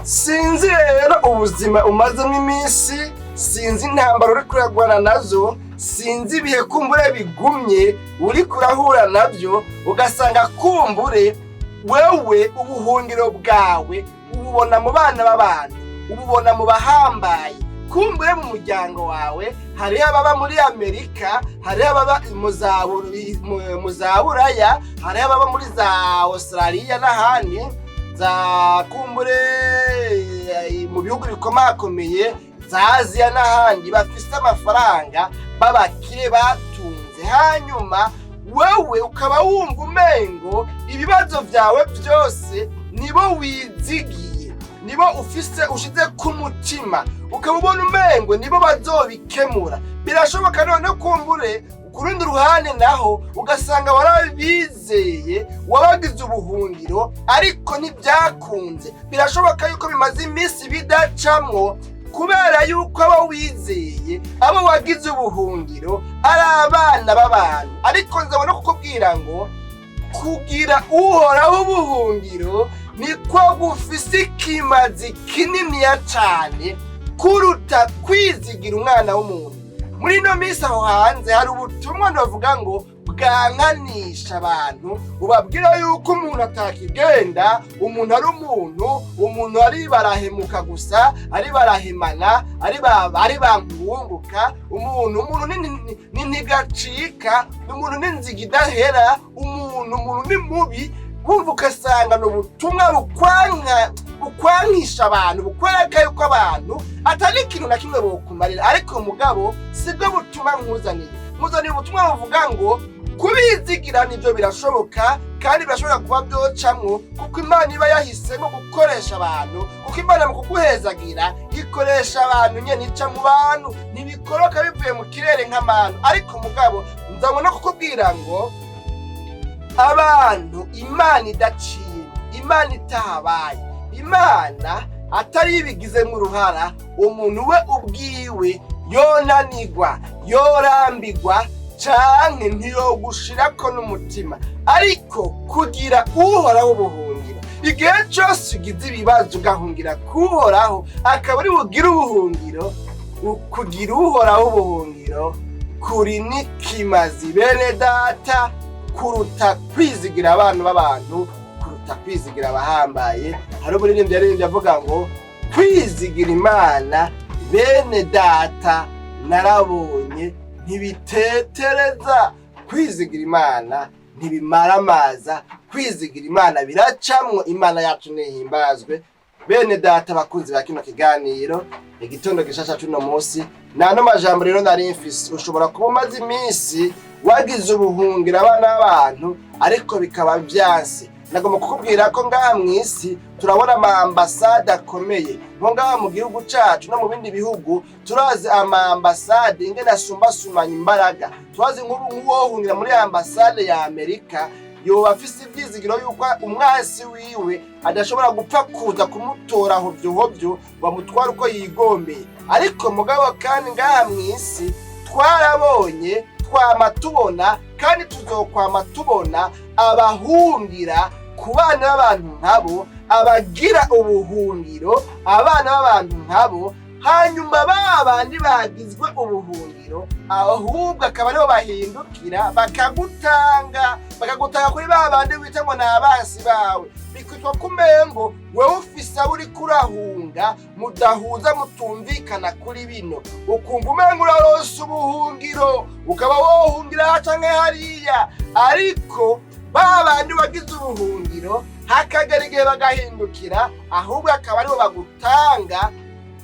Sinzi rero ubuzima umazemo iminsi, sinzi intambara uri kuragwana nazo, sinzi ibihe kumbure bigumye uri kurahura nabyo, ugasanga kumbure wewe ubuhungiro bwawe ububona mu bana b'abantu, ububona mu bahambaye. Kumbure mu muryango wawe hariho ababa muri Amerika, hariho ababa mu za Buraya, hariho ababa muri za Australia n'ahandi, za kumbure mu bihugu bikomakomeye za Aziya n'ahandi, bafise amafaranga, b'abakire batunze. Hanyuma wewe ukaba wumva umengo ibibazo byawe byose nibo wizigiye, nibo ufise ushize ku mutima, ukaba ubona umengo nibo bazobikemura. Birashoboka none kumbure ku rundi ruhande naho ugasanga warabizeye, wabagize ubuhungiro, ariko ntibyakunze. Birashoboka yuko bimaze iminsi bidacamwo kubera yuko abo wizeye, abo wagize ubuhungiro, ari abana b'abantu. Ariko nzabona kukubwira ngo kugira Uhoraho ubuhungiro niko gufise ikimazi kininiya cane kuruta kwizigira umwana w'umuntu. Muri ino minsi aho hanze hari ubutumwa bavuga ngo bwankanisha abantu, ubabwira yuko umuntu atakigenda, umuntu ari umuntu, umuntu ari barahemuka gusa, ari barahemana, ari bankunguka, umuntu ni ntigacika, umuntu n'inziga idahera, umuntu ni mubi. Wumva ugasanga ni ubutumwa bukwankisha abantu, bukwereka yuko abantu atari ikintu na kimwe bokumarira. Ariko mugabo sibwo butumwa nkuzaniye. Nkuzaniye ubutumwa buvuga ngo kubizigira nibyo birashoboka, kandi birashobora kuba byocamwo, kuko Imana iba yahisemo gukoresha abantu, kuko Imana mu kuguhezagira ikoresha abantu nyene, ica mu bantu, ntibikoroka bivuye mu kirere nk'abantu. Ariko mugabo nzanywe no kukubwira ngo abantu Imana idaciye, Imana itahabaye, Imana atari ibigizemo uruhara, umuntu we ubwiwe yonanigwa, yorambigwa, canke ntiyogushirako n'umutima. Ariko kugira Uhoraho ubuhungiro, igihe cose ugize ibibazo ugahungira kuhoraho, akaba ari bugire ubuhungiro. Kugira Uhoraho ubuhungiro kuri n'ikimazi, bene data, kuruta kwizigira abana b'abantu, kuruta kwizigira abahambaye. Hari umuririmbyi yaririmbye avuga ngo kwizigira Imana, bene data, narabonye ntibitetereza. Kwizigira Imana ntibimaramaza, kwizigira Imana biracamwo. Imana yacu ntihimbazwe. Bene data bakunzi ba kino kiganiro Igitondo Gishasha c'uno munsi, nano majambo rero nari mfise. Ushobora kuba umaze iminsi wagize ubuhungira abana b'abantu, ariko bikaba vyanse. Nagomba kukubwira ko ngaha mw'isi turabona ama ambasade akomeye, nko ngaha mu gihugu cacu no mu bindi bihugu turazi ama ambasade ingene asumbasumanya imbaraga. Turazi nk'ubu nk'uwohungira muri ambasade ya Amerika yoba afise ivyizigiro yuko umwasi wiwe adashobora gupfa kuza kumutora hovyo hovyo ngo amutware uko yigombeye. Ariko mugabo kandi ngaha mw'isi twarabonye, twama tubona, kandi tuzokwama tubona abahungira ku bana b'abantu nkabo, abagira ubuhungiro abana b'abantu nkabo, hanyuma ba bandi bagizwe ubuhungiro ahubwo akaba aribo bahindukira bakagutanga kuri ba bandi wita ngo ni abansi bawe. Bikitwa kumengo wewe ufise abo uriko urahunga mudahuza, mutumvikana kuri bino, ukumva umengo uraronse ubuhungiro, ukaba wohungira aha canke hariya, ariko ba bandi wagize ubuhungiro hakagera igihe bagahindukira, ahubwo akaba aribo bagutanga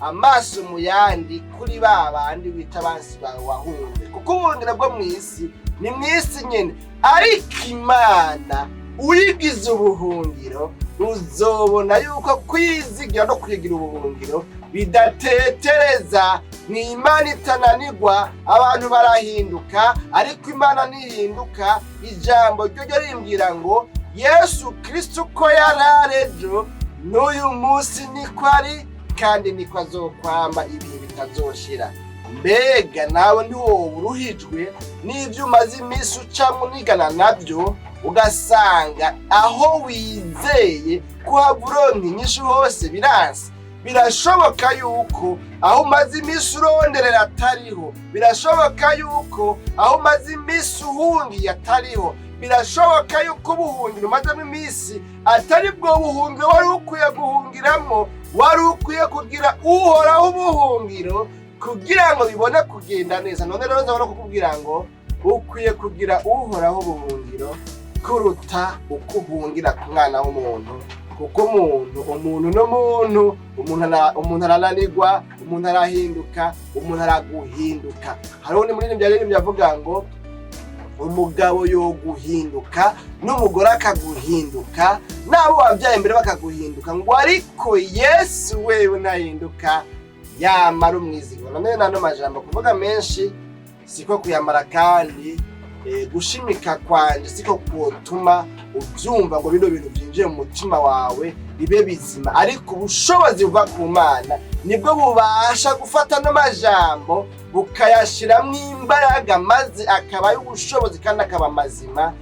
amaso mu yandi kuri ba bandi wita abansi bawe wahunze. Kuko ubuhungiro bwo mw'isi ni mw'isi nyene, ariko Imana uyigize ubuhungiro uzobona yuko kwizigira no kwigira ubuhungiro bidatetereza. Ni Imana itananirwa. Abantu barahinduka, ariko Imana ntihinduka. Ijambo ryo rimbwira ngo Yesu Kristo uko yari ejo n'uyu munsi niko ari, kandi niko azokwama ibihe bitazoshira. Mbega nawe ntiwoba uruhijwe n'ibyo umaze iminsi ucamwo unigana nabyo? Ugasanga aho wizeye kuhava uronka inyishu hose biranse. Birashoboka yuko aho umaze iminsi uronderera atariho. Birashoboka yuko aho umaze iminsi uhungiye atariho. Birashoboka yuko ubuhungiro umazemo iminsi atari bwo buhungiro wari ukwiye guhungiramo. Wari ukwiye kugira Uhoraho ubuhungiro kugira ngo bibone kugenda neza. None rero nzabona kukubwira ngo ukwiye kugira Uhoraho ubuhungiro kuruta uko uhungira ku mwana w'umuntu, kuko umuntu n'umuntu, umuntu arananirwa, umuntu arahinduka, umuntu araguhinduka. Hariho undi muririmbyi yaririmbye avuga ngo umugabo yoguhinduka n'umugore akaguhinduka n'abo wabyaye mbere bakaguhinduka, ngo ariko Yesu wewe ntahinduka, yamara umwizigwa. None nano majambo kuvuga menshi siko kuyamara, kandi gushimika kwanje siko kotuma ubyumva ngo bino bintu byinjiye mu mutima wawe bibe bizima, ariko ubushobozi buva ku Mana nibwo bubasha gufata ano majambo bukayashiramwo imbaraga, maze akaba ay'ubushobozi kandi akaba mazima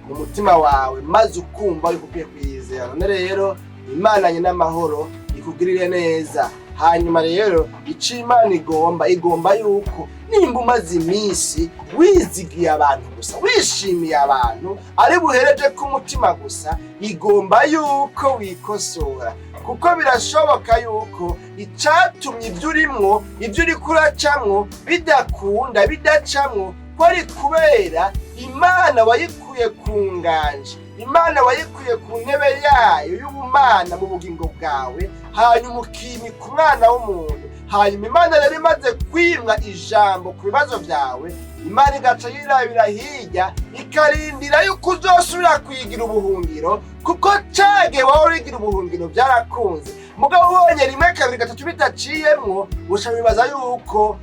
mu mutima wawe, maze ukumva yuko ukwiye kuyizera. None rero Imana nyina n'amahoro ikugirire neza. Hanyuma rero icyo Imana igomba yuko nimba umaze iminsi wizigiye abantu gusa, wishimiye abantu ari buhereje k'umutima gusa, igomba yuko wikosora, kuko birashoboka yuko icatumye ibyo urimwo, ibyo uriko uracamwo bidakunda, bidacamwo, ko ari kubera Imana wayikuye ku nganje, Imana wayikuye ku ntebe yayo y'ubumana mu bugingo bwawe, hanyuma ukimika umwana w'umuntu. Hanyuma Imana rero imaze kwimwa ijambo ku bibazo byawe, Imana igaca yirabira hirya, ikarindira yuko uzosubira kuyigira ubuhungiro, kuko cagihe wahora urigira ubuhungiro byarakunze. Mugabo ubonye rimwe, kabiri, gatatu bidaciyemwo, uca wibaza yuko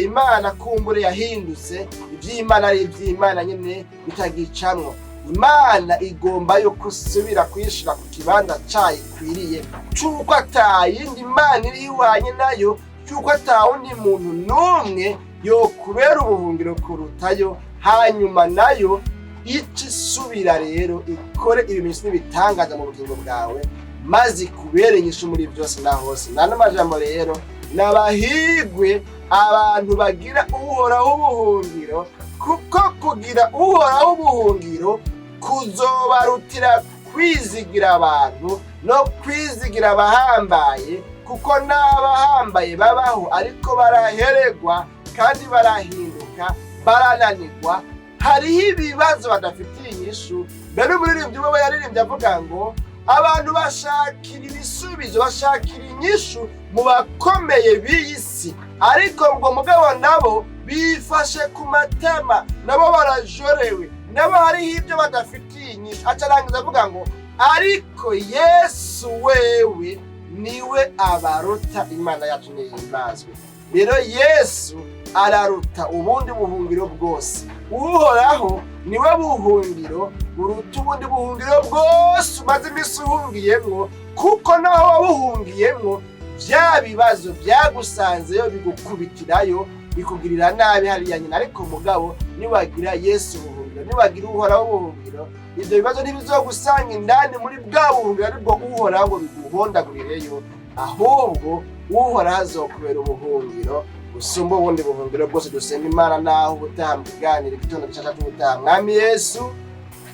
Imana kumbure yahindutse, ivy'Imana ari ivy'Imana nyene bitagicamwo. Imana igomba yuko usubira kuyishira ku kibanza cayo ikwiriye, c'uko atayindi Imana iri ihwanye nayo, c'uko atawundi muntu n'umwe yokubera ubuhungiro kurutayo. Hanyuma nayo ica isubira rero ikore ibimenyetso n'ibitangaza mu bugingo bwawe, maze ikubere inyishu muri byose na hose. Nano majambo rero, n'abahigwe abantu bagira Uhoraho ubuhungiro, kuko kugira Uhoraho ubuhungiro kuzobarutira kwizigira abantu no kwizigira abahambaye, kuko n'abahambaye babaho ariko baraheregwa kandi barahinduka, barananirwa, hariho ibibazo badafitiye inyishu. Mbere umuririmbyi we yaririmbye avuga ngo abantu bashakira ibisubizo, bashakira inyishu mu bakomeye b'iyi si, ariko ngo mugabo nabo bifashe ku matama, nabo barajorewe, nabo hariho ibyo badafitiye inyishu. Aca arangiza avuga ngo ariko Yesu wewe niwe abaruta. Imana yacu nihimbazwe. Rero Yesu araruta ubundi buhungiro bwose. Uhoraho niwe buhungiro buruta ubundi buhungiro bwose umaze iminsi uhungiyemwo, kuko naho wabuhungiyemwo bya bibazo byagusanzeyo bigukubitirayo, bikugirira nabi hariya nyina. Ariko mugabo niwagira Yesu ubuhungiro, niwagira Uhoraho ubuhungiro, ibyo bibazo ntibizogusanga indani muri bwa buhungiro aribwo Uhoraho ngo biguhondagurireyo, ahubwo Uhoraho azokubera ubuhungiro busumba ubundi buhungiro bwose. Dusenga Imana naho ubutaha mu kiganiro Igitondo Gishasha cy'ubutaha. Mwami Yesu,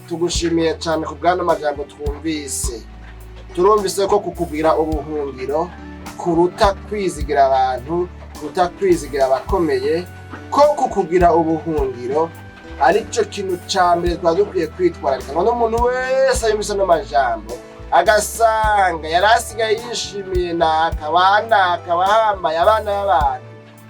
tugushimiye cyane ku bw'ano majambo twumvise. Turumvise ko kukugira ubuhungiro kuruta kwizigira abantu, kuruta kwizigira abakomeye, ko kukugira ubuhungiro aricyo kintu ca mbere twaba dukwiye kwitwararika. Ngo n'umuntu wese yumvise ano majambo agasanga yari asigaye yishimiye naka banaka bahambaye, abana b'abantu,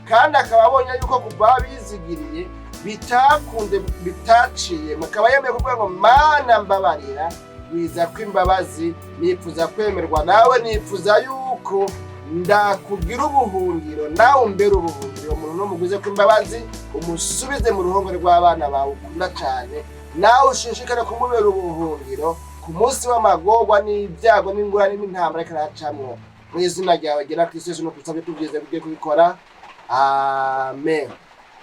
kandi akaba abonye yuko kuva bizigiriye bitakunze, bitaciye, akaba yemeye kuvuga ngo Mana mbabarira, wiza ko imbabazi, nifuza kwemerwa nawe, nifuza yuko ndakugira ubuhungiro, nawe umbere ubuhungiro. Umuntu n'umuguze ko imbabazi, umusubize mu ruhongore rw'abana bawe ukunda cyane, nawe ushishikare kumubera ubuhungiro ku munsi w'amagorwa n'ibyago n'ingorane n'intambara ariko aracamwo. Mu izina ryawe gera Kristo Yesu, nukusabye tubyize kugiye kubikora, amen.